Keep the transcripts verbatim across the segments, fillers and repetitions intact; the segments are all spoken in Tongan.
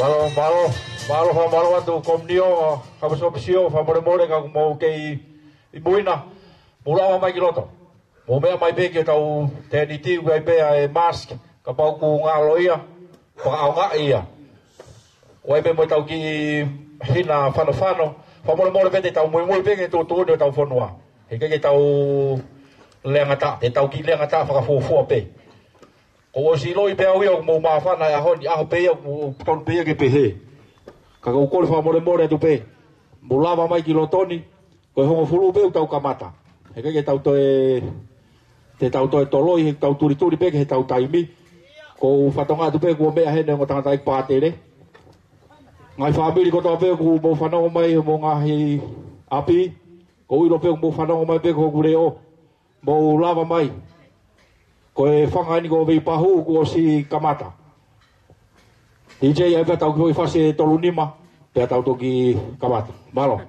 Mālō, mālō, mālō, fakamālō atu Komiunio, Kau Sōpisi, fakamolemole ka ʻoku mou kei ʻi mui na, mou lava mai ki loto. Mou meʻa mai pē ki hotau tēniti, ʻoku ʻi ai pē ʻa e mask, kapau ʻoku ngalo ia, fakaʻaongaʻi ia. ʻOku ʻi ai pē mo ʻetau kiʻi hina fanofano. Fakamolemole pē te tau muimui pē ki he tuʻutuʻuni ʻo hotau fonua. He ʻikai ke tau leangataʻa, te tau kiʻi leangataʻa fakafuofua pē. Kuo ʻosi ʻiloʻi pē au ia ʻoku mou māfana he ʻaho ni, ʻaho pē ia ʻoku totonu pē ia ke pehē. Ka ʻoku ou kole fakamolemole atu pē. Mou lava mai ki loto ni, ko e hongofulu pē ʻoku tau kamata. He ʻikai ke tau toe, te tau toe toloi, he tau tulituli pē ki heʻetau taimi. ʻOku ou fakatokangaʻi atu pē kuo meʻa heni ongo tangataʻeiki pātele. Ngaahi fāmili kotoa pē ʻoku mou fanongo mai homou ngaahi ʻapi. ʻOku ou ʻilo pē ʻoku mou fanongo mai pē ki hoku leʻo. Mou lava mai. Ko e fanga eni ko Veipahu kuo ʻosi kamata. D J, ʻai pē tau kiʻi fasi ʻe tolu nima, pea tau toki kamata. Mālō.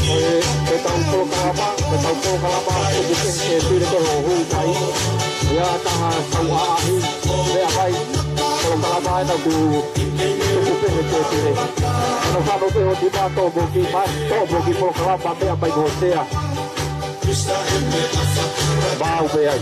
Ko e, ko ʻetau polokalama, ko ʻetau polokalama, ʻoku pehē ke pile ko ho hui mai. ʻI ai ha taha tau ʻaʻahi, meʻa mai, polokalama ena ʻoku tuku pehē ke pile. Ano fano pē ho tima, toʻo mo kiʻi mai, toʻo mo kiʻi polokalama, meʻa mai ko ho sea. Mau pē ai.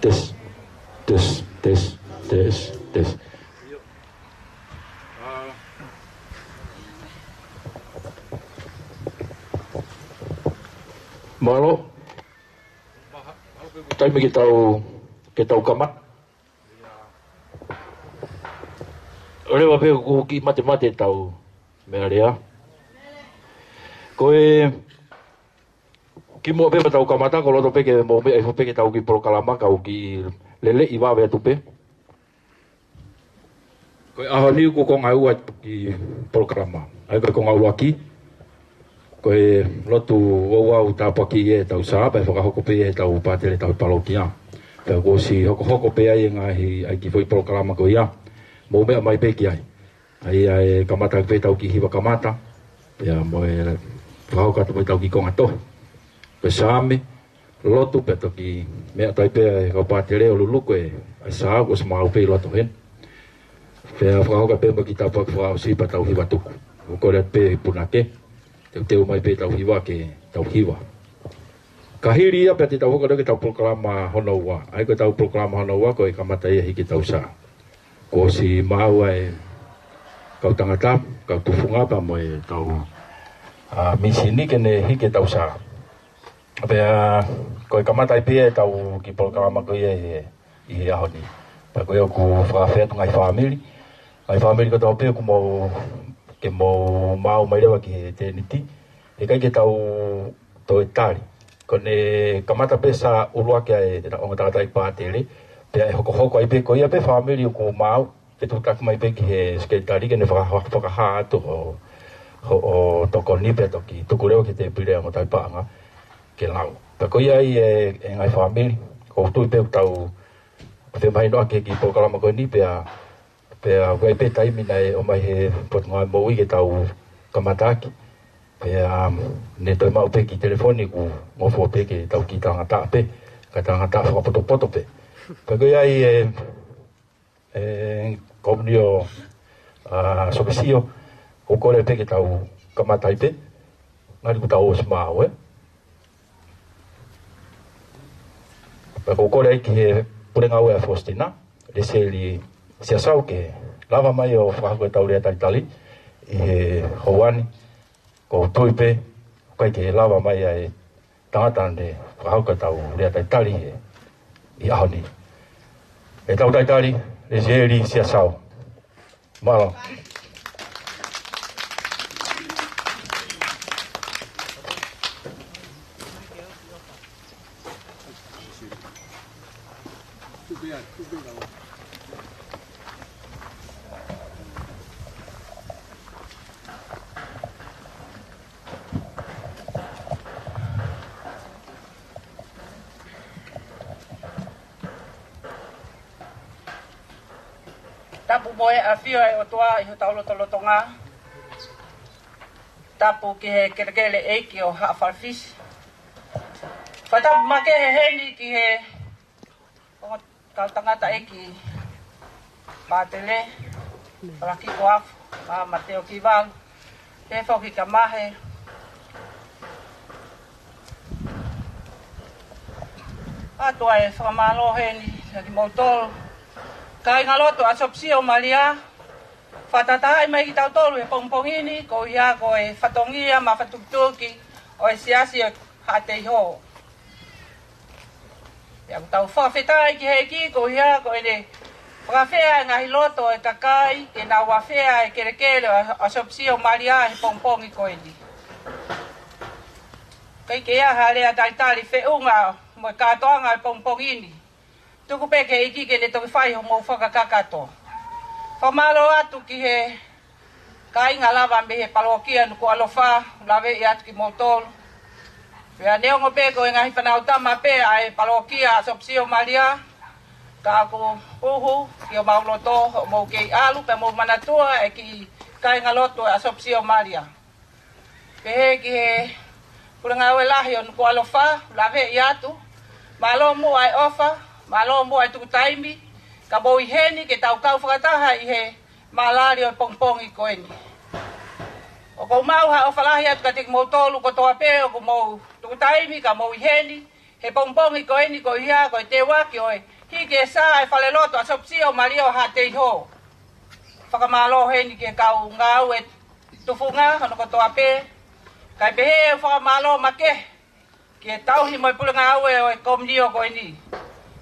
Test, test, test, test, test. Mālō. Taimi ke tau, ke tau kamata. ʻOleva pē ʻoku kiʻi matemate ʻetau meʻalea. Ko e kimuʻa pē pea tau kamata, ʻoku ou loto pē ke mou meʻa hifo pē ki heʻetau kiʻi polokalama, kau kiʻi lele ʻi vave atu pē. Ko e ʻaho ni ʻoku konga ua ʻetau kiʻi polokalama. ʻA ia ko e konga ʻuluaki, ko e lotu ouau tāpuakiʻi ʻetau sā, pea fakahoko pē ʻe heʻetau pātele tauhi palokia. Pea kuo ʻosi hokohoko pē ai e ngaahi, ʻa e kiʻi foʻi polokalama ko ia. Mou meʻa mai pē ki ai. ʻA ia ʻe kamata pē ʻetau kiʻi hiva kamata, pea mo e fakahoko atu mo ʻetau kiʻi konga tohi. Ko e Saame, lotu pea toki meʻa atu ai pē ʻa e kau pātele ʻo luluku e, ʻa e sā kuo ʻosi maʻu pē ʻi loto heni. Pea fakahoko pē mo e kiʻi tāpuaki fakaʻosi pea tau hiva tuku. ʻOku kole atu pē punake, teuteu mai pē ʻetau hiva ke tau hiva. Ka hili ia pea te tau hoko atu ki heʻetau polokalama hono ua. ʻA ia ko ʻetau polokalama hono ua ko e kamata ia hiki ʻetau sā. Kuo ʻosi maʻu ʻa e kau tangata, kau tufunga pea mo e kau, ʻa, mīsini ke ne hiki ʻetau sā. Pea ko e kamata ai pē ʻetau kiʻi polokalama ko ia ʻi he, ʻi he ʻaho ni. Pea ko ia ʻoku fakaafeʻi atu ngaahi fāmili. Ngaahi fāmili kotoa pē ʻoku mou, ke mou maʻu mai leva ki he tēniti. ʻE ʻikai ke tau toe tali. Ko ʻene kamata pē sā ʻuluaki ʻa e ongo tangataʻeiki pātele, pea ʻe hokohoko ai pē ko ia pē fāmili ʻoku maʻu, ʻe tuʻutaki mai pē ki he sekelitali ke ne faka-, fakahā atu hoʻo, hoʻo tokoni pea toki tuku leva ki he tēpile ʻa e ongo tangataʻeiki paʻanga ke lau. Pea ko ia ai e, e ngaahi fāmili, ʻoku ou tui pē ʻoku tau femahinoʻaki ki he polokalama ko eni pea Pea ʻoku ʻi ai pē taimi naʻe ʻomai he Potungāue Moʻui ke tau kamataʻaki. Pea, um, ne toe maʻu pē kiʻi telefoni ʻoku ngofua pē ke tau kiʻi talangataʻa pē, ka talangataʻa fakapotopoto pē. Pea ko ia ai e, e, Komiunio, ʻa, Sōpesio, ʻoku kole pē ke tau kamata ai pē, ngali kuo tau ʻosi maʻu, ē? Pea ʻoku ou kole ai ki he Pule Ngāue ʻa Fositina, Lesieli Siasau ke lava mai ʻo fakahoko ʻetau lea talitali ʻi he houa ni, ʻoku ou tui pē, ʻoku ʻikai ke lava mai ʻa e tangata ne fakahoko ʻetau lea talitali ʻi he, ʻi he ʻaho ni. ʻEtau talitali, Lesieli Siasau. Mālō. Tapu mo e ʻafio ʻa e ʻOtua ʻi hotau lotolotonga. Tapu ki he kelekele ʻeiki ʻo Haʻa Falefisi. Fakatapu makehe heni ki he ongo tangataʻeiki pātele, Palakiko Afu, mo Mateo Kivalu, pehē foki kia Mahe. ʻOatu ʻa e fakamālō heni, Kia kimoutolu kāingalotu ʻa Sopisi ʻo Malia, fakatahatahaʻi mai kitautolu he pongipongi ni, ko ia ko e fatongia mafatukituki ʻo e Siasi ʻo Haʻateiho. Pea ʻoku tau fakafetaʻi ki he ʻEiki, ko ia ko ʻene fakafeʻao e ngaahi loto ʻo e kakai, ke nau afeʻi e kelekele ʻo, ʻo Sopisi ʻo Malia he pongipongi ko eni. ʻIkai ke ʻi ai ha lea talitali feʻunga mo e kātoanga ʻo e pongipongi ni. Tuku pē ki he ʻEiki ke ne toki fai hoʻomou fakakakato. Fakamālō atu ki he kāinga lava mei he palokia Nukuʻalofa, laveʻi atu kimoutolu. Pea neongo pē ko e ngaahi fānau tama pē ʻa e palokia ʻa Sopisi ʻo Malia, ka ʻoku huhu ki homau loto hoʻomou kei ʻalu, pea mou manatua e kiʻi kāingalotu ʻa Sopisi ʻo Malia. Pehē ki he pule ngāue lahi ʻo Nukuʻalofa, laveʻi atu. Mālō muʻa e ʻofa, mālō muʻa e tuku taimi, ka mou ʻi heni ke tau kau fakataha ʻi he mālali ʻo e pongipongi ko eni. ʻOku ou maʻu ha ʻofa lahi atu kiate kimoutolu kotoa pē ʻoku mou tuku taimi ka mou ʻi heni he pongipongi ko eni, ko ia ko e teuaki ʻo e hiki e sā e falelotu ʻa Sopisi ʻo Malia ʻo Haʻateiho. Fakamālō heni ki he kau ngāue tufunga hono kotoa pē. Kae pehē ʻeku fakamālō makehe ki he tauhi mo e pule ngāue ʻo e komiunitī ko eni.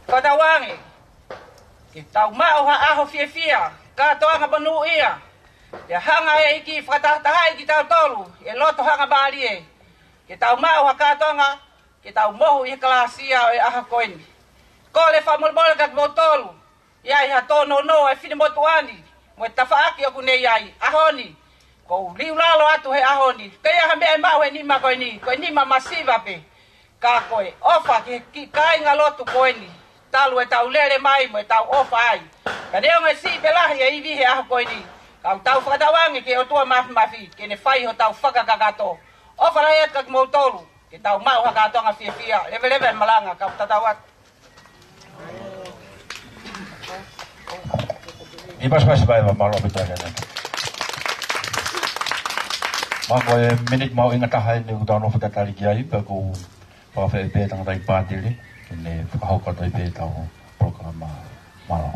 Fakatauange ke tau maʻu ha ʻaho fiefia, kātoanga monūʻia. Pea hanga ʻe he ʻEiki ʻo fakatahatahaʻi kitautolu ʻi he loto hangamālie, ke tau maʻu ha kātoanga ke tau mohu ʻi he kalāsia ʻo e ʻaho ko eni. Kole fakamolemole kiate kimoutolu ʻi he ʻi ha tōnounou ʻa e finemotuʻa ni mo e tafaʻaki ʻoku ne ʻi ai he ʻaho ni. ʻOku ou liulalo atu he ʻaho ni, ʻikai ha meʻa ʻe maʻu he nima ko eni, ko e nima masiva pē. Ka ko e ʻofa ki he kiʻi kāingalotu ko eni, talu ʻetau lele mai mo ʻetau ʻofa ai. Ka neongo e siʻi pe lahi e ivi he ʻaho ko eni, ka ʻoku tau fakatauange ki he ʻOtua Māfimafi ke ne fai hotau fakakakato. ʻOfa lahi atu kiate kimoutolu, ke tau maʻu ha kātoanga fiefia. Leveleva e malanga, kau tatau atu. ʻI pasipasi mai, mālō pē tau kena. Mā ko e miniti mahuʻinga taha eni ʻoku tau nofo tatali ki ai, pea ʻoku ou fakafeʻao pē tangataʻeiki pātele ke ne fakahoko atu ai pē ʻetau polokalama. Mālō.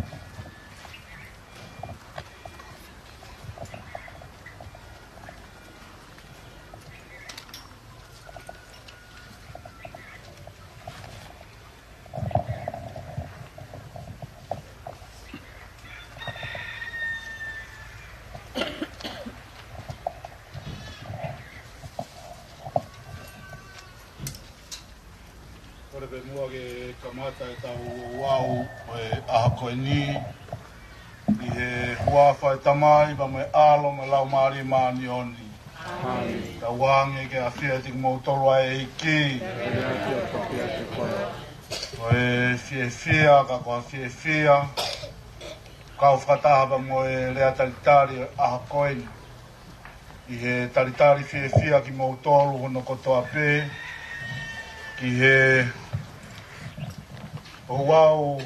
Kole pē muʻa ke kamata ʻetau ouau ʻo e ʻaho ko eni, ʻi he huafa ʻo e Tamai, pea mo e ʻAlo, mo e Laumālie Māʻoniʻoni. ʻĒmeni. Tauange ke ʻafio ʻiate kimoutolu ʻa e ʻEiki. ʻAfio ʻiate koe. Ko e fiefia, ka ko ha fiefia, kau fakataha pea mo e lea talitali ʻo e ʻaho ko eni. ʻI he talitali fiefia kimoutolu hono kotoa pē, ki he ouau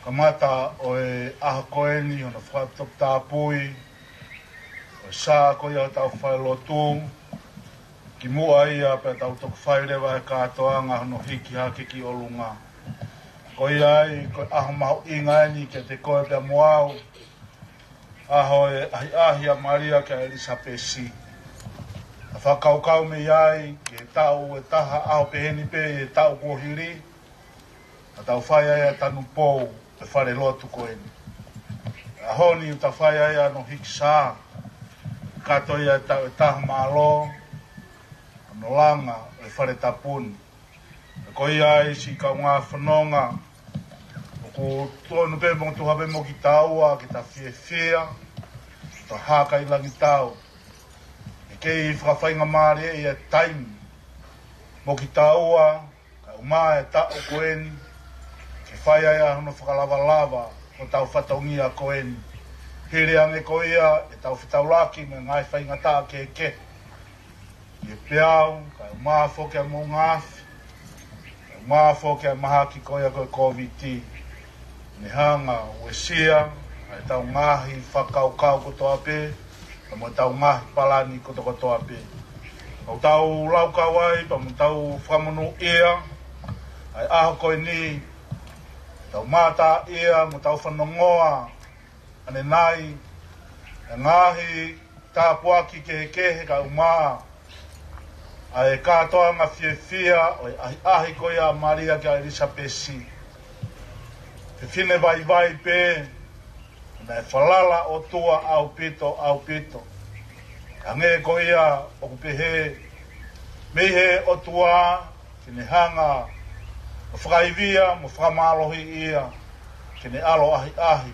kamata ʻo e ʻaho ko eni, hono fakatoputapui ʻo e sā ko ia hotau falelotu, kimuʻa ia pea tau toki fai leva e kātoanga hono hiki hake ki ʻolunga. Ko ia ai, ko e ʻaho mahuʻinga eni kiate koe pea mo au, ʻaho e ʻahiʻahi ʻa Malia kia ʻElisapesi. ʻA e fakakaukau mei ai ki he taʻu ʻe taha ʻaho peheni pē ʻi he taʻu kuo hili, naʻa tau fai ai ʻa e tanupou ʻo e falelotu ko eni. ʻAho ni ʻoku tau fai ai ʻa hono hiki sā, kakato ia e taʻu ʻe taha mālō hono langa ʻo e fale tapu ni. Ko ia ai siʻi kaungā fononga, ʻoku totonu pē mo tuha pē mo kitaua ke ta fiefia, ta hākailangitau. ʻE kei fakafaingamālie ia e taimi mo kitaua, kae ʻumaʻā e taʻu ko eni, ke fai ai ʻa hono fakalavalava hotau fatongia ko eni. Hili ange ko ia ʻetau fetaulaki mo e ngaahi faingataʻa kehekehe ʻi he peau, kae ʻumaʻā foki ʻa e moʻunga afi, kae ʻumaʻā foki ʻa e mahaki ko ia ko e Kōviti. Ne hanga ʻo uesia ʻa ʻetau ngaahi fakakaukau kotoa pē, pea mo ʻetau ngaahi palani kotokotoa pē. ʻOku tau laukau ai, pea mo tau fakamonūʻia ʻa e ʻaho ko eni, Tau mātā ia mo tau fanongoa ʻanenai e ngaahi tāpuaki kehekehe kae ʻumaʻā ʻa e kātoanga fiefia ʻo e ʻahiʻahi ko ia ʻa Malia kia ʻIlisapesi. Fefine vaivai pē, naʻe falala ʻOtua ʻaupito, ʻaupito. Hangē ko ia ʻoku pehē, mei he ʻOtua ke ne hanga ʻo fakaivia mo fakamālohiʻi ia ke ne ʻalu ʻahiʻahi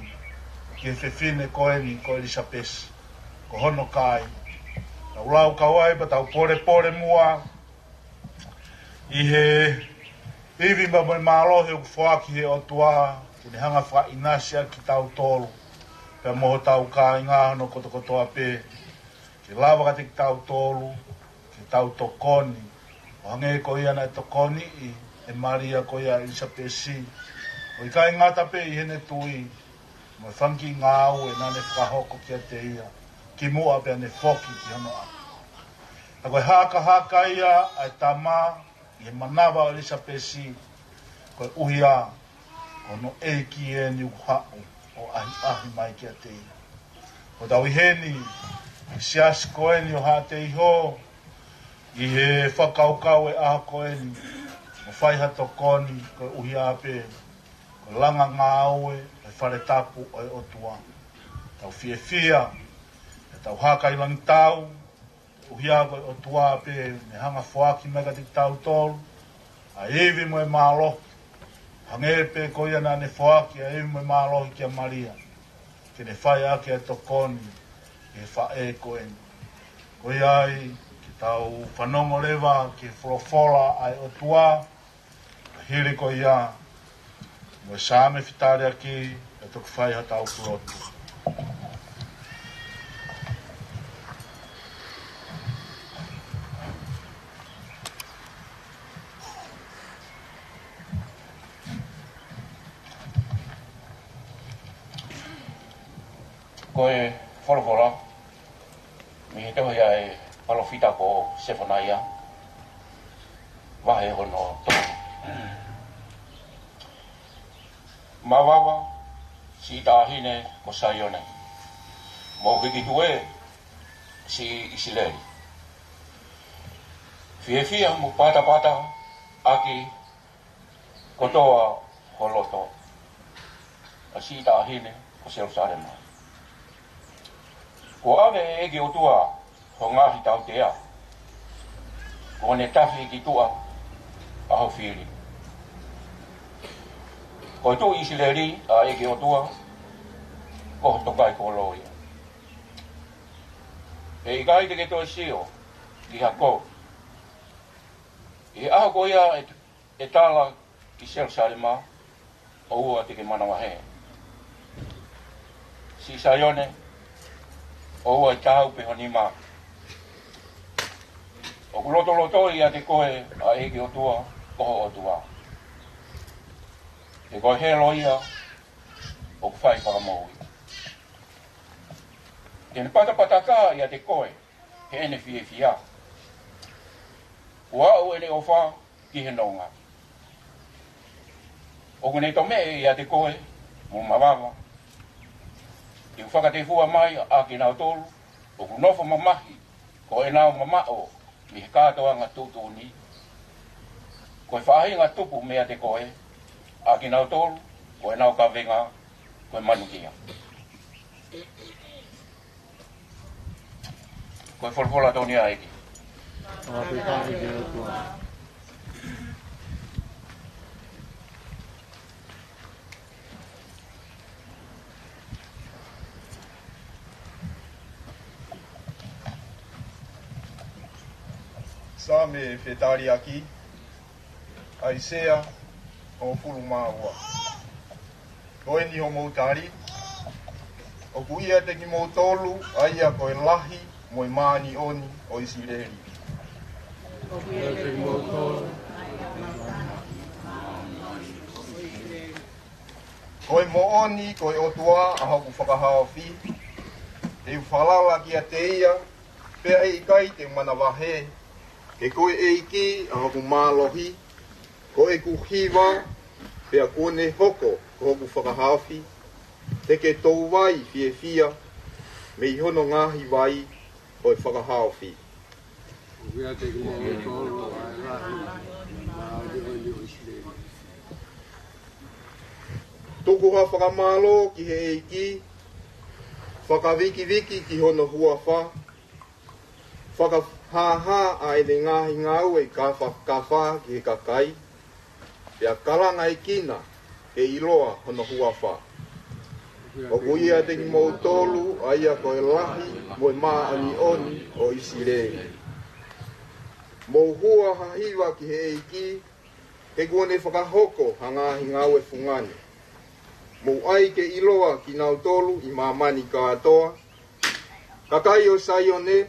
ki he fefine ko eni ko ʻIlisapesi, ko hono kāinga. Tau lau kau ai pea tau polepole muʻa ʻi he ivi mo e mālohi ʻoku foaki ʻe he ʻOtua ke ne hanga ʻo fakaʻinasi ʻaki kitautolu pea mo hotau kāinga hono kotokotoa pē, ke lava kiate kitautolu ke tau tokoni ʻo hangē ko ia naʻe tokoniʻi ʻe Malia ko ia ʻa ʻIlisapesi, ʻo ʻikai ngata pē ʻi heʻene tui mo e fanga kiʻi ngāue naʻa ne fakahoko kiate ia kimuʻa pea ne foki ki hono ʻapi. Ka ko e hakahaka ia ʻa e tama ʻi he manava ʻo ʻIlisapesi, koeʻuhi ko hono ʻEiki eni ʻoku haʻu ʻo ʻahiʻahi mai kiate ia. ʻO tau ʻi heni ʻi he siasi ko eni ʻo Haʻateiho, ʻi he fakakaukau ʻo e ʻaho ko eni, mo fai ha tokoni koeʻuhi pē ko e langa ngāue ʻa e fale tapu ʻo e ʻOtua. Tau fiefia, ʻe tau hakailangitau, koeʻuhi ko e ʻOtua pē ne hanga ʻo foaki mai kiate kitautolu ʻa e ivi mo e mālohi, hangē pē ko ia naʻa ne foaki ʻa e ivi mo e mālohi kia Malia, ke ne fai ʻaki ʻa e tokoni ki he faʻē ko eni. Ko ia ai ke tau fanongo leva ki he folofola ʻa e ʻOtua, hili ko ia mo e Saame fetaliaki, ʻe toki fai hotau lotu. Ko e folofola mei he tohi ʻa e palōfita ko Sefanaia, vahe hono tolu. Mavava, siʻi taʻahine ko Saione, mo hiki tuʻe, siʻi ʻIsileli. Fiefia mo patapata ʻaki kotoa ho loto, ʻa siʻi taʻahine ko Selusalema. Kuo ʻave ʻe he ʻEiki ʻOtua ho ngaahi tautea, kuo ne tafi ki tuʻa ʻa ho fili. Ko e Tuʻi ʻIsileli ʻa e ʻEiki ʻOtua, ko ho tokaikolo ia. ʻE ʻikai te ke toe sio ki ha kovi. ʻI he ʻaho ko ia ʻe, ʻe tala ki Selusalema, ʻoua te ke manavahē. Siʻi Saione, ʻoua ʻe taau pē ho nima. ʻOku lotolotoi ʻiate koe ʻa e ʻEiki ʻOtua, ko ho ʻOtua. He ko e helo ia ʻoku fai fakamoʻui. Te ne patapataka ʻiate koe heʻene fiefia. Kuo aʻu ʻene ʻofa ki he nonga. ʻOku ne tomeʻe ʻiate koe mo mavava. Te u fakatefua mai ʻa kinautolu ʻoku nofo mamahi, ko ʻenau mamaʻo mei he kātoanga tuʻutuʻuni. Ko e faʻahinga tupu meiate koe ʻa kinautolu, ko ʻenau kavenga ko e manukia. Ko e folofola tonu ia ʻEiki. ʻOku ʻikai ke ʻOtua. Saame fetaliaki, ʻAisea hongofulu mā ua. Ko eni hoʻomou tali, ʻoku ʻiate kimoutolu ʻa ia ko e lahi mo e māʻoniʻoni ʻo ʻIsileli. ʻOku ʻiate kimoutolu. Ko e moʻoni, ko e ʻOtua ʻa hoku fakahaofi, te u falala kiate ia, pea ʻe ʻikai te u manavahē. He ko e ʻEiki ʻa hoku mālohi, ko ʻeku hiva, Pea kuo ne hoko ko hoku fakahaofi, he ke touvai fiefia mei hono ngaahi vai ʻo e fakahaofi. ʻOku ʻiate kimoutolu ʻa e lahi mo e māʻoniʻoni ʻo ʻIsileli. Tuku ha fakamālō ki he ʻEiki, fakavikiviki ki hono huafa, fakahāhā ʻa ʻene ngaahi ngāue kāfakafa ki he kakai, pea kalangaʻi kina ke ʻiloa hono huafa. ʻOku ʻiate kimoutolu ʻa ia ko e lahi mo e māʻoniʻoni ʻo ʻIsileli. Mou hua ha hiva ki he ʻEiki, he kuo ne fakahoko ha ngaahi ngāue fungani. Mou ʻai ke ʻiloa kinautolu ʻi māmani kātoa. Kakai ʻo Saione,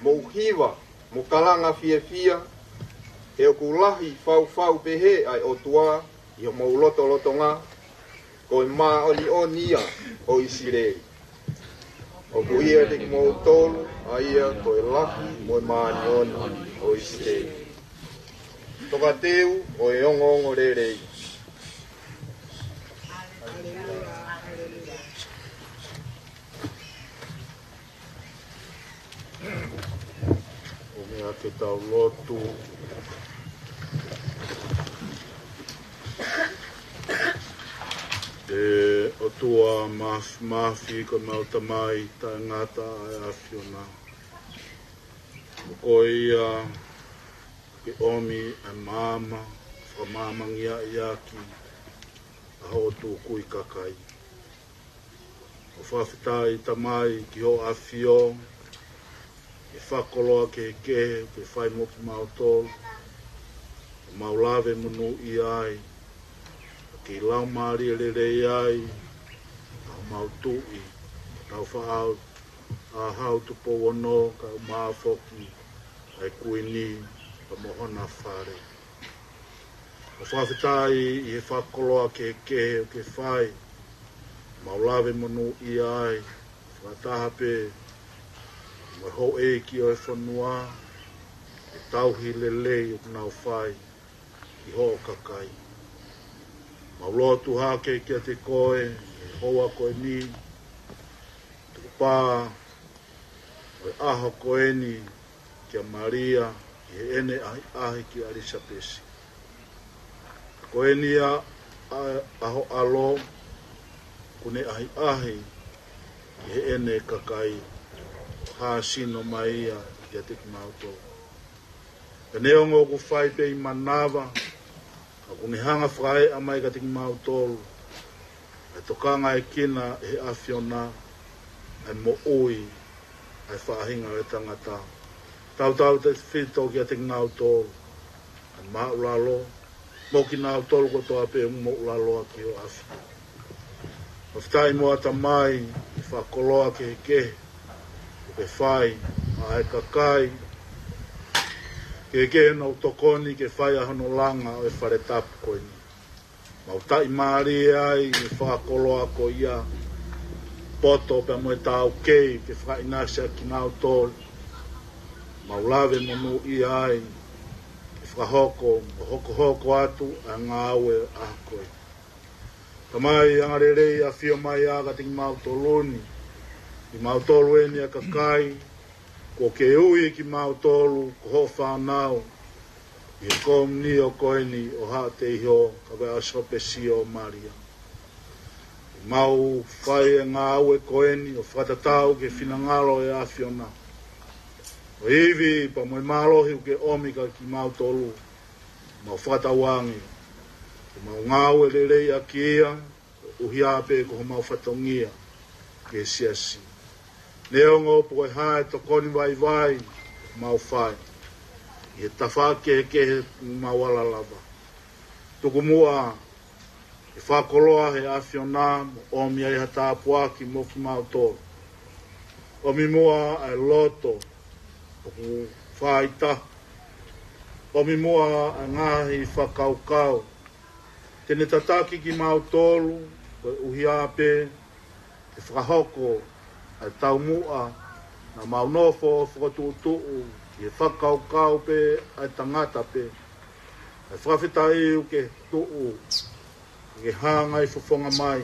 mou hiva mo kalanga fiefia, he ʻoku lahi faufau pehē ʻa e ʻOtua ʻi homou lotolotonga, ko e māʻoniʻoni ia ʻo ʻIsileli. ʻOku ʻiate kimoutolu ʻa ia ko e lahi mo e māʻoniʻoni ʻo ʻIsileli. Tokateu ʻo e ongoongolelei. ʻOmai ke tau lotu. ʻE ʻOtua Māfimafi, ko homau Tamai taʻengata ʻa e ʻAfiona. Ko ia ke ʻomi ʻa e maama, fakamaamangia ʻaki ʻa hoʻo tukui kakai. ʻOku fakafetaʻi Tamai ki hoʻo ʻAfio, ʻi he fakakoloa kehekehe ʻoku ke fai mo kimautolu, ʻoku mau lave monūʻia ai, ʻoku ke laumālie lelei ai ʻa homau Tuʻi, Taufaʻahau, ʻa Hau Tupou Ono, kae ʻumaʻā foki ʻa e Kuini pea mo hona fale. ʻOku fakafetaʻi ʻi he fakakoloa kehekehe ʻoku ke fai, mau lave monūʻia ai, fakataha pē mo e houʻeiki ʻo e fonua, ʻi he tauhi lelei ʻoku nau fai ki hoʻo kakai. Mau lotu hake kiate koe ʻi he houa ko eni, tukupā ʻo e ʻaho ko eni kia Malia ʻi heʻene ʻahiʻahi kia ʻElisapesi. Ko eni ʻa, ʻa, ʻa ho ʻAlo, kuo ne ʻahiʻahi ki heʻene kakai, hāsino mai ia kiate kimautolu. Ka neongo ʻoku fai pē ʻi manava, ka kuo ne hanga fakaeʻa mai kiate kimautolu ʻa e tokangaʻekina ʻe he ʻAfiona ʻa e moʻui ʻa e faʻahinga ʻo e tangata. Tautautefito kiate kinautolu ʻa e māʻulalo, mo kinautolu kotoa pē ʻoku moʻulaloa ki hoʻo ʻAfio. Fakafetaʻi muʻa Tamai ʻi he fakakoloa kehekehe ʻoku ke fai maʻa e kakai kehekehe ʻoku nau tokoni ke fai ʻa hono langa ʻo e fale tapu ko eni. Mau taʻimālie ai ʻi he fakakoloa ko ia, poto pea mo e taukei ke fakaʻinasi ʻa kinautolu. Mau lave monūʻia ai ke fakahoko mo hokohoko atu ʻa e ngāue ʻa ko ē. Tamai, angalelei ʻafio mai ā kiate kimautolu ni, kimautolu eni ʻa e kakai kuo ke ui kimautolu ko hoʻo fānau ʻi he komiunio ko eni ʻo Haʻateiho, ka ko e ʻAsopesi ʻo Malia. Mau fai e ngāue ko eni ʻo fakatatau ki he finangalo ʻo e ʻAfiona, ʻo e ivi pea mo e mālohi ʻoku ke ʻomi kiate kimautolu. Mau fakatauange ke mau ngāue lelei ʻaki ia, ʻuhinga pē ko homau fatongia ki he siasi. Neongo pe ko e hā e tokoni vaivai ʻoku mau fai ʻi he tafaʻaki kehekehe ʻoku mau ala lava, tuku muʻa ke fakakoloa ʻe he ʻAfiona mo ʻomi ai ha tāpuaki mo kimautolu. ʻOmi muʻa ʻa e loto ʻoku faitaha. ʻOmi muʻa ʻa e ngaahi fakakaukau te ne tataki kimautolu, koeʻuhi pē ke fakahoko ʻa e taumuʻa naʻa mau nofo fokotuʻutuʻu ʻi he fakakaukau pē ʻa e tangata pē. ʻA e fakafetaʻi ʻoku ke tuʻu ke hāngai fofonga mai,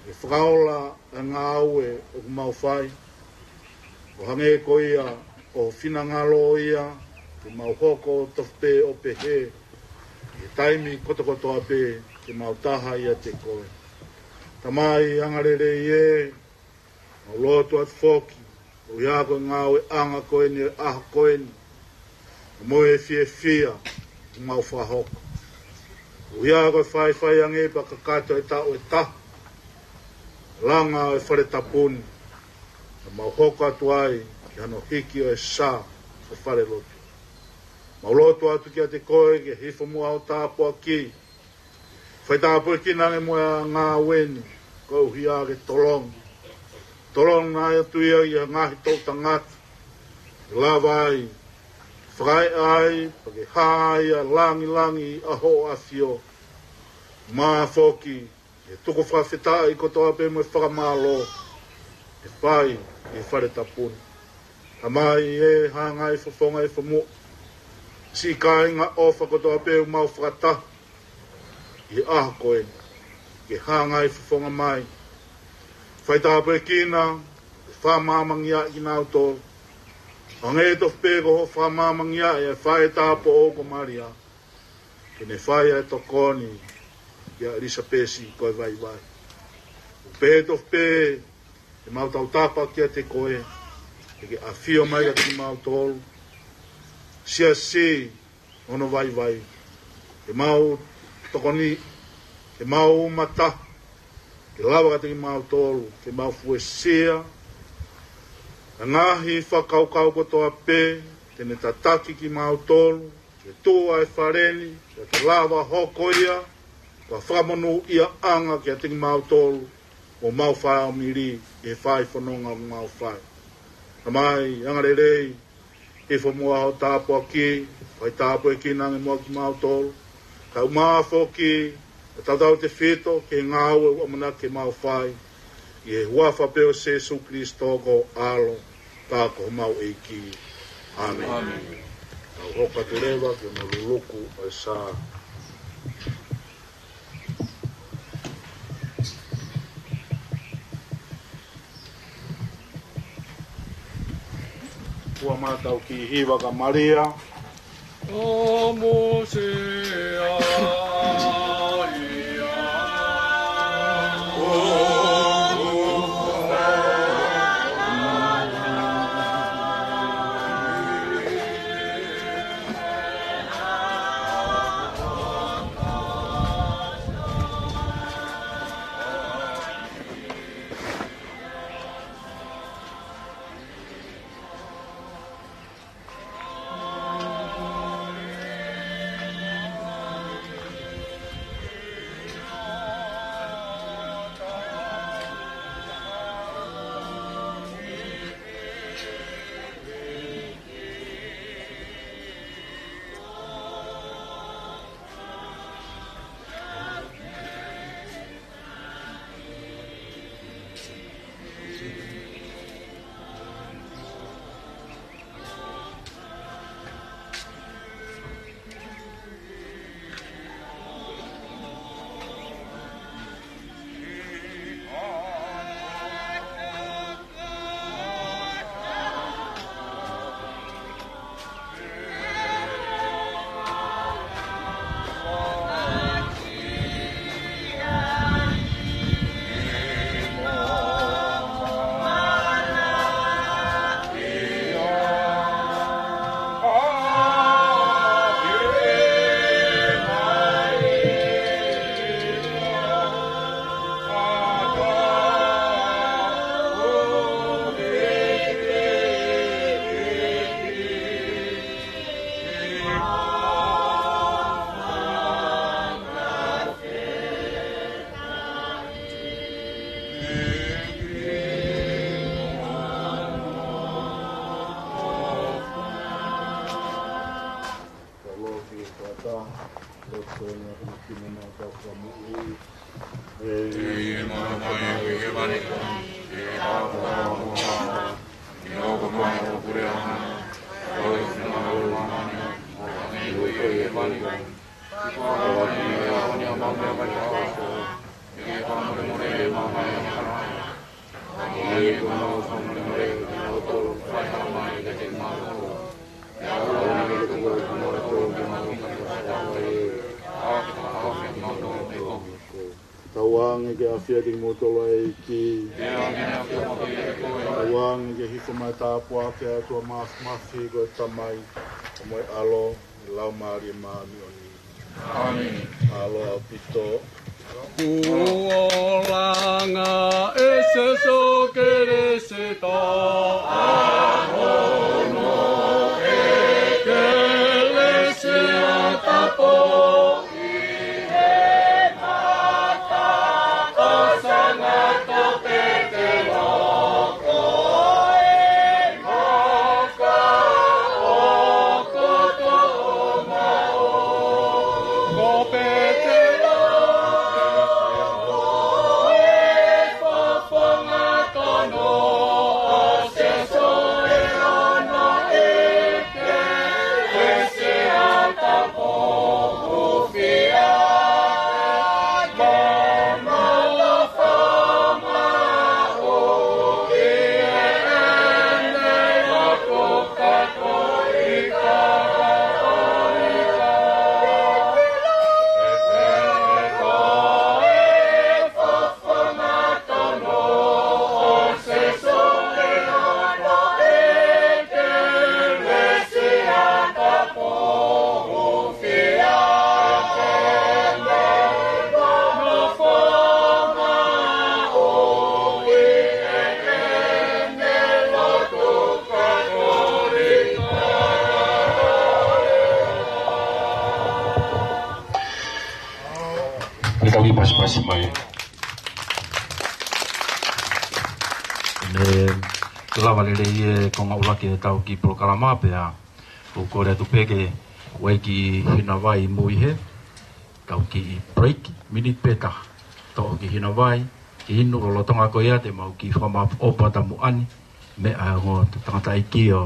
ke fakaola ʻa e ngāue ʻoku mau fai, ʻo hangē ko ia ʻoku finangalo ia, ke mau hoko tofu pē ʻo pehē ʻi he taimi kotokotoa pē ke mau taha ʻiate koe. Tamai angalelei ē, mau lotu atu foki, ʻoku ʻi ai ko e ngāueʻanga ko eni ʻo e ʻaho ko eni, mo e fiefia ʻoku mau fakahoko. ʻOku ʻi ai ko e faifai ange pea kakato e taʻu ʻe taha, langa ʻo e fale tapu ni, ka mau hoko atu ai ki hano hiki ʻo e sā ʻo e falelotu. Mau lotu atu kiate koe ke hifo muʻa ho tāpuaki, faitāpuekina ange muʻa ʻa e ngāue ni, koeʻuhi ke tolongi. Tolongi atu ia ʻi he ngaahi toʻutangata, ke lava ai, fakaeʻa ai, pea ke hā ai ʻa e langilangi ʻa hoʻo ʻAfio. Mo e foki, ʻa e tuku fakafetaʻi kotoa pē mo e fakamālō, ʻe fai ʻi he fale tapu ni. Tamai ē, hāngai fofonga ʻi he famu, siʻi kāinga ʻofa kotoa pē ʻoku mau fakataha ʻi he ʻaho ko eni, ke hāngai fofonga mai. Faitāpuekina, fakamāmangia kinautolu, hangē tofu pē ko hoʻo fakamāmangiaʻi ʻa e faʻē tāupoʻou ko Malia, ke ne fai ʻa e tokoni kia ʻIlisapesi ko e vaivai. ʻOku pehē tofu pē ʻemau tautapa kiate koe, ke ke ʻafio mai kiate kimautolu, siasi hono vaivai, ke mau tokoni, ke mau mata, ke lava kiate kimautolu, ke mau fuesia ʻa e ngaahi fakakaukau kotoa pē te ne tataki kimautolu ke tuʻu ʻa e fale ni, ke lava hoko ia ko e fakamonūʻiaʻanga kiate kimautolu mo homau fāmili ʻi he fai fononga ʻoku mau fai. Tamai angalelei, hifo muʻa ho tāpuaki, faitāpuekina ange muʻa kimautolu, kae ʻumaʻā foki ʻa e tautautefito ki he ngāue ʻoku ʻamanaki ke mau fai, ʻi he huafa pē ʻo Sīsū Kalaisi ko ho ʻAlo, ka ko homau ʻEiki. ʻĀmeni. ʻĀmeni. Tau hoko atu leva ki hono luluku ʻo e sā. Kuo mātau ki hiva ka Malia. ʻO Mōsese ia. Tauange ke ʻafio ʻiate kimoutolu ʻa e ʻEiki. Tauange ke hifo mai e tāpuaki ʻa e ʻOtua Māfimafi, ko e Tamai, mo e ʻAlo, mo e Laumālie Māʻoniʻoni. ʻĀmeni. Mālō ʻaupito. Kuo langa ʻe Sīsū Kalaisi ʻa hono ʻEkelesia, tapu ʻi he mata ʻo Sangata Petelo, ko e maka ʻo Kotoʻomaʻo. Ko Petelo ko e fofonga tonu ʻo Sīsū ʻi hono ʻEkelesia, tapu hūfia mo malava maʻu ʻi heʻene lotu Katolika. Ke tau kiʻi pasipasi mai. Ne lava lelei e konga ʻuluaki ʻetau kiʻi polokalama pea ʻoku ou kole atu pē ke ʻai e kiʻi hina vai ʻi mui he tau kiʻi break, miniti pē taha. Toʻo e kiʻi hina vai, kiʻi inu, lolotonga ko ia te mau kiʻi fakamaʻopoʻopo atu muʻa ni mei he ongo tangataʻeiki ʻo,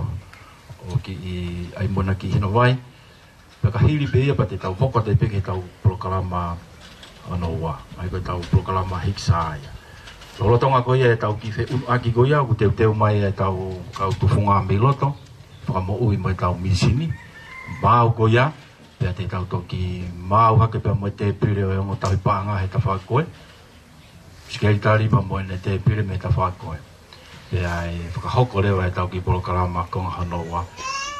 ʻo kiʻi ʻai muʻa e kiʻi hina vai. Pea ka hili pē ia pea te tau hoko atu pē ki heʻetau polokalama hono ua. ʻA ia ko ʻetau polokalama hiksa ia. Lolotonga ko ia ʻetau kiʻi feʻunuʻaki ko ia, ʻoku teuteu mai ʻetau kau tufunga mei loto, fakamoʻui mo ʻetau misini. Maau ko ia, pea te tau toki maau hake pea mo e tēpile ʻo e ongo tauhi paʻanga he tafaʻaki ko ē. Sekelitali pea mo ʻene tēpile mei he tafaʻaki ko ē. Pea ʻe fakahoko leva ʻetau kiʻi polokalama konga hono ua.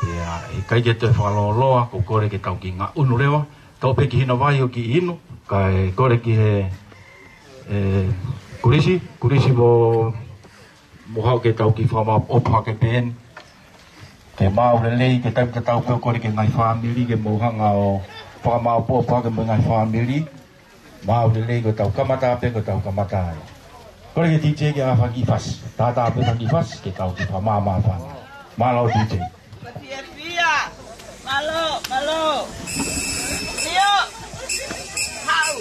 Pea ʻe ʻikai ke toe fakalōloa, ʻoku ou kole ke tau kiʻi ngaʻunu leva. Toʻo pē e kiʻi hina vai ʻo kiʻi inu, kae kole ki he, ʻe, Kulisi, Kulisi mo, mo haʻu ke tau kiʻi fakamaʻopoʻopo hake pē eni. Ke maau lelei, ke tau, ke tau pē ʻoku kole ki he ngaahi fāmili, ke mou hanga ʻo fakamaʻopoʻopo hake mo e ngaahi fāmili. Maau lelei, ko ʻetau kamata pē, ko ʻetau kamata ai. Kole ki he DJ ke ʻā faki fasi. Tātā pē faki fasi, ke tau kiʻi fakamaʻamaʻa fanga. Mālō DJ. Fiefia. Mālō, mālō. Sio. Hau.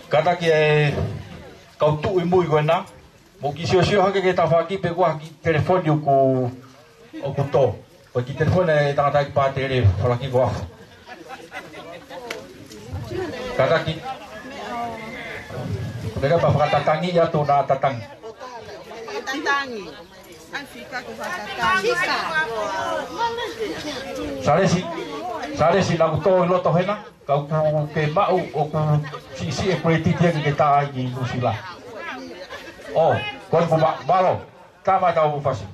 Kātaki e kau tuʻu ʻi mui ko ena, mou kiʻi siosio hake ki he tafaʻaki pe ko e hā e kiʻi telefoni ʻoku, ʻoku tō. Ko e kiʻi telefoni e tangataʻeiki pātele, falaki ko afu. Kātaki. Meka pa fakatatangi atu na tatangi. Tatangi. Ai, fika ko fakatatangi. Salesi, Salesi naʻa ku tō ʻi loto hena. Ka ʻoku ke maʻu ʻoku siʻisiʻi e kuletiti ʻa e kiʻi tā ʻi Nuʻusila. ʻO, ko e ku ma-, mālō, tā mai tau fasi.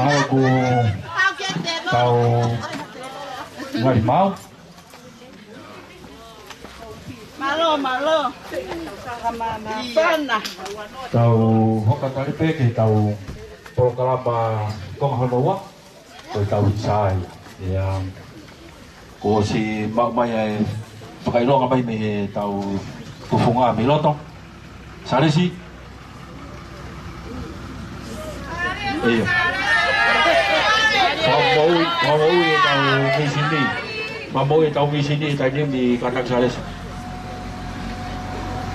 Haʻu ko tau ngali mau. Mālō, mālō. Tau hoka tali pē ki he tau polokalama konga hono ua. Ko e tau hiki sā ia. Ia, kuo ʻosi maʻu mai ʻa e fakaʻilonga mai mei he tau kufunga mei loto. Salesi. ʻIo. Fakamoʻui, fakamoʻui e tau mīsini. Fakamoʻui e tau mīsini he taimi ni, kātaki Salesi.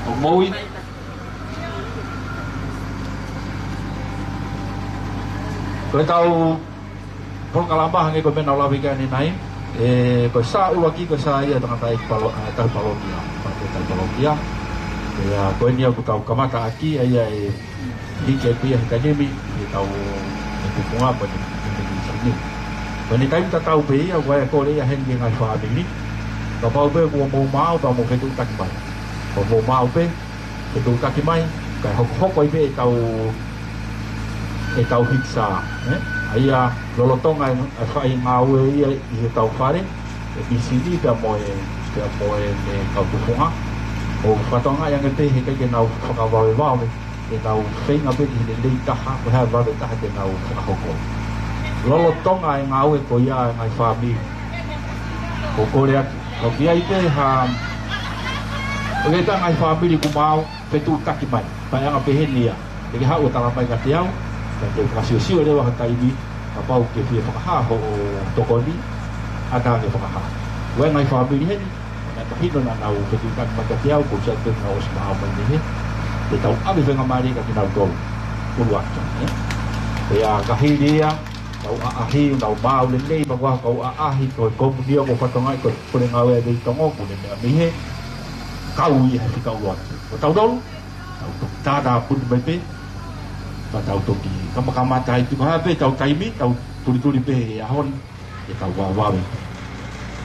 Fakamoʻui. Ko e tau polokalama hangē ko e meʻa naʻa ku lave ki ai ʻanenai, ē, ko e sā ʻuluaki ko e sā ia ʻa e tangataʻeiki palo-, ʻa e tauhi palokia, palokia, tauhi palokia. Ia, ko eni ia ʻoku tau kamata ʻaki, ʻa ia ʻe hiki atu ia he taimi ni, ʻe tau, ʻe kupunga pea ne, ne, ne, ne, ne. Ko eni taimi tatau pē ia, ʻoku ʻi ai e kole ia heni ki he ngaahi fāmili. Kapau pē kuo mou maʻu, pea mou fetuʻutaki mai. Kuo mou maʻu pē, fetuʻutaki mai, kae hokohoko ai pē ʻetau, ʻetau hiki sā, ē? ʻA ia lolotonga e, e fai ngāue ia ʻi hotau fale, e mīsini pea mo e, pea mo e, e kau kufunga. ʻOku fakatokangaʻi ange pē he ʻikai ke nau fakavavevave, ke nau feinga pē ki he lelei taha, ko e hā e vave taha ke nau fakahoko. Lolotonga e ngāue ko ia e ngaahi fāmili. ʻOku ou kole atu, ʻoku ʻi ai pē ha, ʻoku ʻi ai pē ha ngaahi fāmili kuo maʻu, fetuʻutaki mai. Paʻanga pehē ni ia. Te ke haʻu ʻo tala mai kiate au, pea te u fakasiosio leva ha taimi, kapau ʻoku ke fie fakahā hoʻo tokoni, ʻatā ke fakahā. Ko e ngaahi fāmili heni, naʻe mahino naʻa nau fetuʻutaki mai kiate au, kuo ʻosi ʻi ai pē ʻenau ʻosi maʻu mai mei hē. Te tau ʻave faingamālie kiate kinautolu. ʻUluaki, ē? Pea ka hili ia, kau ʻaʻahi, nau maʻu lelei, pea ko e kau ʻaʻahi, ko e komunio, ko e fatongia, ko e pule ngāue ʻa e Veitongo, pule meʻa mei hē. Kau ia he fika ʻuluaki. Ko tautolu, tau toki tātāpuni mai pē, pea tau toki kamakamata ai pē ko e hā pē ʻetau taimi, tau tulituli pē he ʻaho ni, ʻe tau vavevave.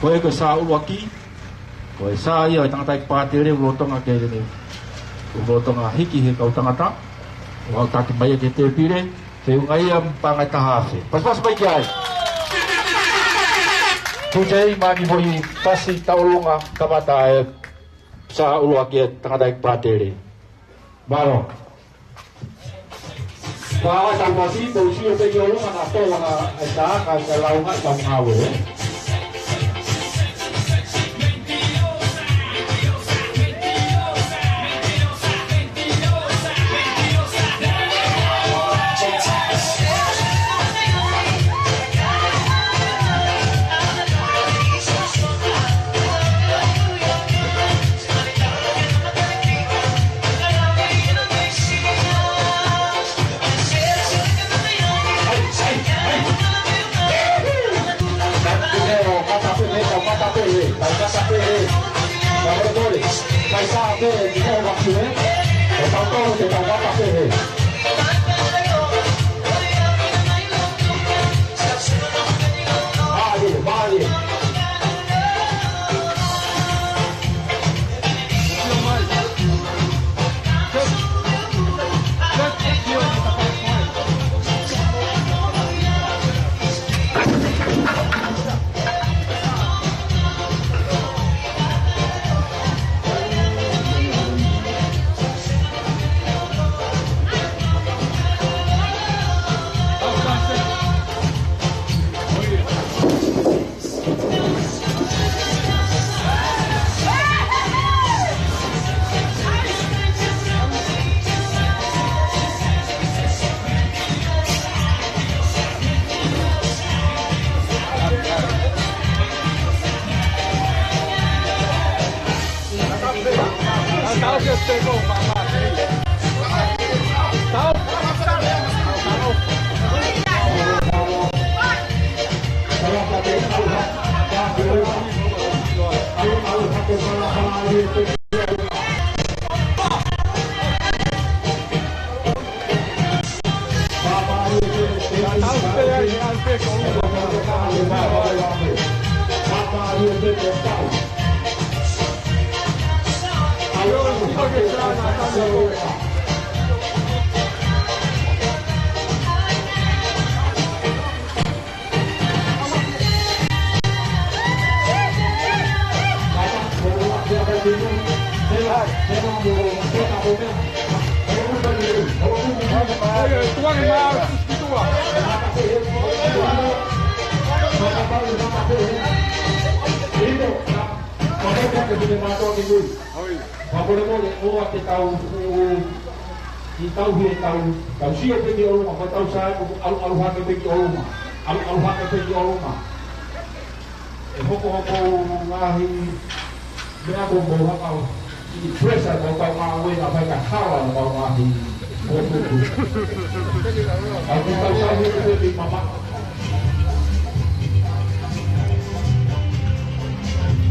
Ko e ko e sā ʻuluaki, ko e sā ia ʻa e tangataʻeiki pātele ʻoku lolotonga ke ne, ʻoku lolotonga hiki he kau tangata, ʻo aʻutaki mai ia ki he tēpile, feʻunga ia paʻanga ʻe taha afe. Pasipasi mai ki ai. Tute i mani foʻi pasi tauʻolunga kamata e sā ʻuluaki ʻa e tangataʻeiki pātele. Mālō. Pea ʻoua ʻe tau pasi, tau sio pē ki ʻolunga naʻa tō langa e sā ka ʻoku lau ngaahi tau ngāue, ē? Fakamolemole, ʻoua te tau, ʻi tau hie tau, tau sio pē ki ʻolunga, ko e tau sai, ʻalu, ʻalu hake pē ki ʻolunga, ʻalu, ʻalu hake pē ki ʻolunga. ʻE hokohoko ngaahi meʻa ko mo haka ʻi pressure ko tau ngāue na fai ka hala na mau ngaahi. ʻAlu ki tau tau hie pē ki mama.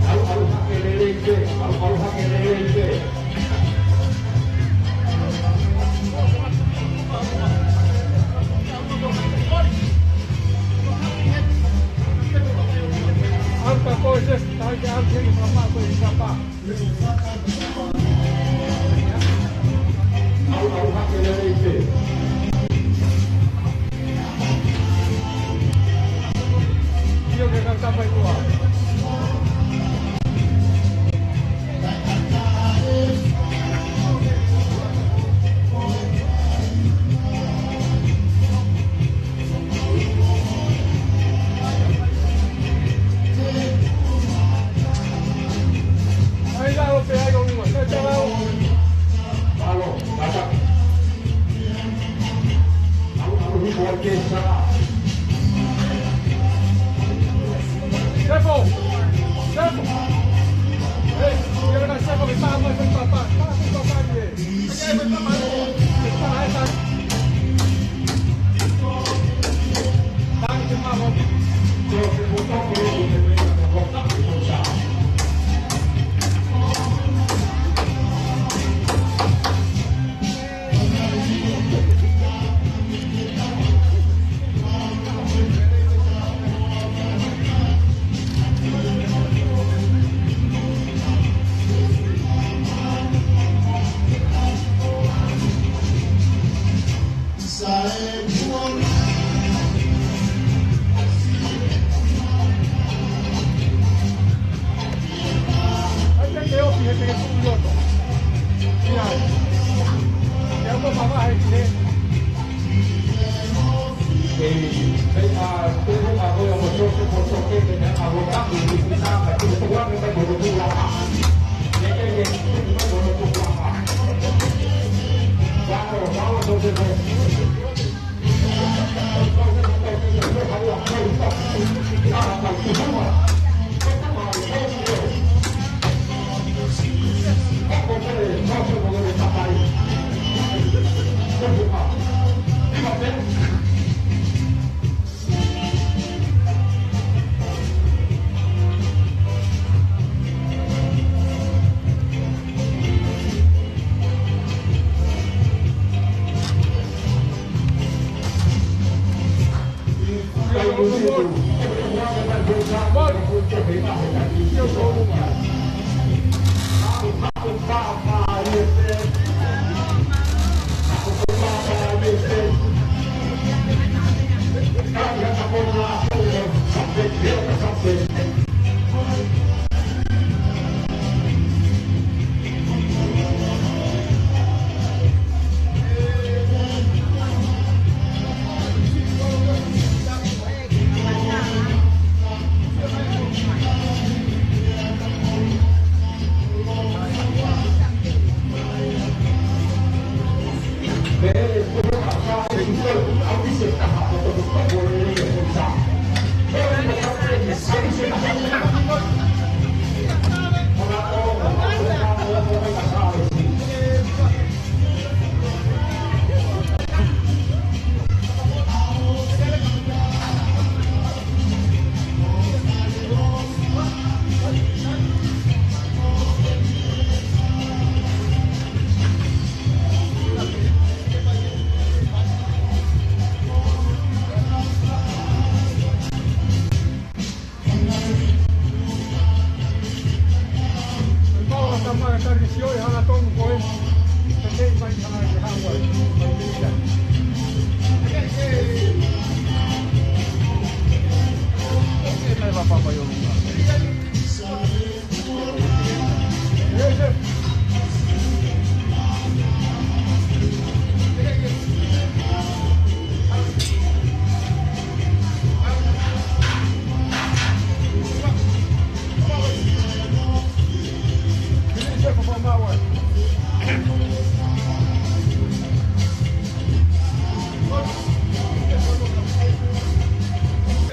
ʻAlu, ʻalu hake lelei pē, ʻalu, ʻalu hake lelei pē.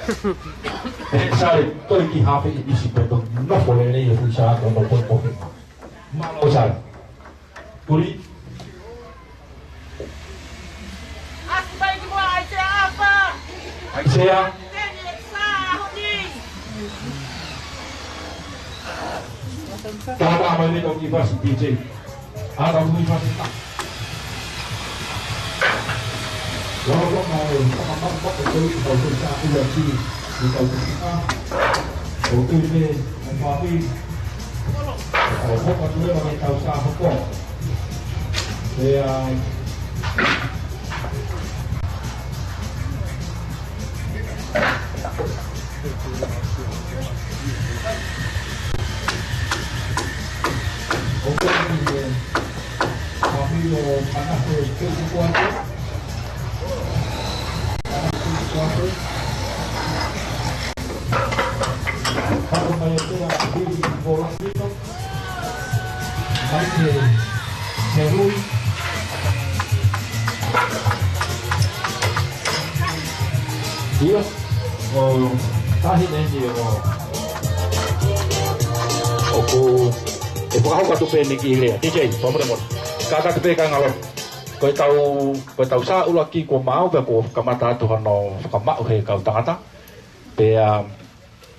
ʻE Sale, toe ki hafe ʻi ʻisi pē, toe nofo lelei ʻa Sale, ko no poi poi. Mālō Sale. Kuli. ʻAisea. Tata mai le kau ki fasi P J. ʻA kau ki fasi ta. Lolotonga e fakamamaʻu ko e kau ki fasi ta ʻi a ki. Ni kau ki ta. ʻO tui le, ʻo fāpī. ʻO hoka tu le wa ke tau sa hoko. ʻE ai. Ia, ʻo tahi nei ni ʻo, ʻoku, ʻe fakahoko atu pē ni ki lea. T J, fakamolemole. Kākā atu pē ka ngalo. Ko e tau, ko e tau sa ʻuluaki kuo maau pea kuo kamata atu hano fakamaʻu he kau tangata. Pea,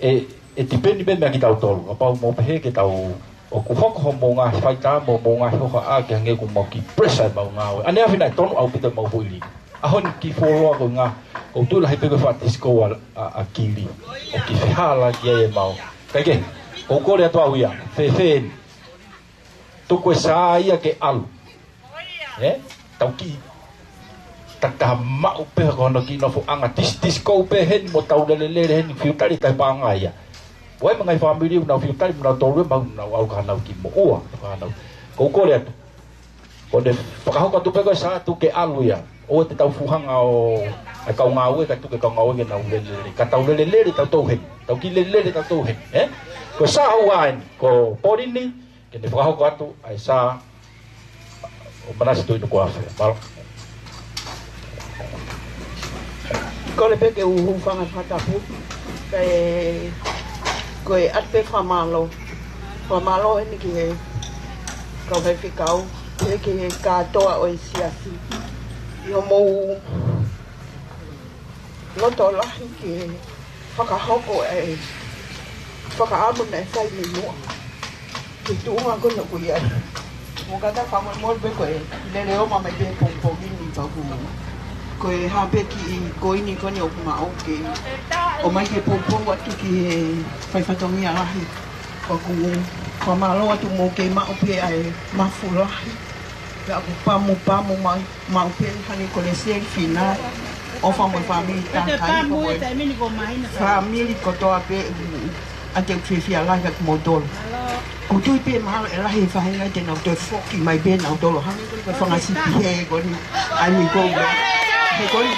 ʻe, ʻe tipeni pē meia kitautolu. Kapau mou pehē ke tau, ʻoku hoko hoʻomou ngaahi faitā mo hoʻomou ngaahi hohaʻa ke hangē ʻoku mou kiʻi pressure ʻemau ngāue. ʻAneafi naʻe tonu ʻaupito ʻemau foʻi lī. ʻAho ni kiʻi fuoloa ko e ngā, ʻoku ou tui lahi pē ko e faʻa tisikou ʻa, ʻa, ʻa Kili. ʻOku kiʻi fehālaaki ai ʻemau. Kae kehe, ʻoku ou kole atu au ia, fēfē eni. Tuku e sa ia ke ʻalu. ʻE? Tau kiʻi, ta ka maʻu pē ko hono kiʻi nofoʻanga tisi, tisikou pē heni mo tau lelelele heni fiu tali tai pānga ia. ʻOku ʻi ai mo e ngaahi fāmili ʻoku nau fiu tali mo nau tolu ʻe mau nau ʻalu ka nau kiʻi moʻua, ka nau. ʻOku ou kole atu. Ko ʻene fakahoko atu pē ko e sa tuku ke ʻalu ia. ʻOua te tau fuhanga ʻo, ʻa e kau ngāue ka tuku ke kau ngāue ke nau lelelele. Ka tau lelelele tautolu heni. Tau kiʻi lelelele tautolu heni, ē? Ko e sa ʻoku ʻi ai eni, ko Polini, ke ne fakahoko atu, ʻa e sa, ʻo Manase Tuʻinukuafe. Mālō. Kole pē ke u hūfanga fakatapu. Kae, ko e ʻoatu pē fakamālō. Fakamālō eni ki he kau faifekau, pea ki he kātoa ʻo e siasi. ʻI hoʻomou loto lahi ke fakahoko e fakaʻamu naʻe fai mei muʻa. Ki he tuʻunga ko eni ʻoku ʻi ai. Mo kata fakamolemole pē ko e lele ʻo ma mai pē pongipongi ni pea ʻoku. Ko e hā pē kiʻi koini ko eni ʻoku maʻu ke. ʻOmai ke pongipongi atu ki he fai fatongia lahi. Pea ʻoku fakamālō atu mo ke maʻu pē ʻa e mafu lahi. Pea ʻoku pamu pamu mai. Maʻu pē hangē ko Lesieli, Fina, ʻOfa mo e fāmili, Takai, ko e fāmili kotoa pē, ʻa te u fiefia lahi atu kimoutolu. ʻOku ou tui pē mahalo ʻe lahi e faʻahinga te nau toe foki mai pē nautolu. Hangē ko e fanga sipi he ko eni, ʻai mi ko eni. He ko eni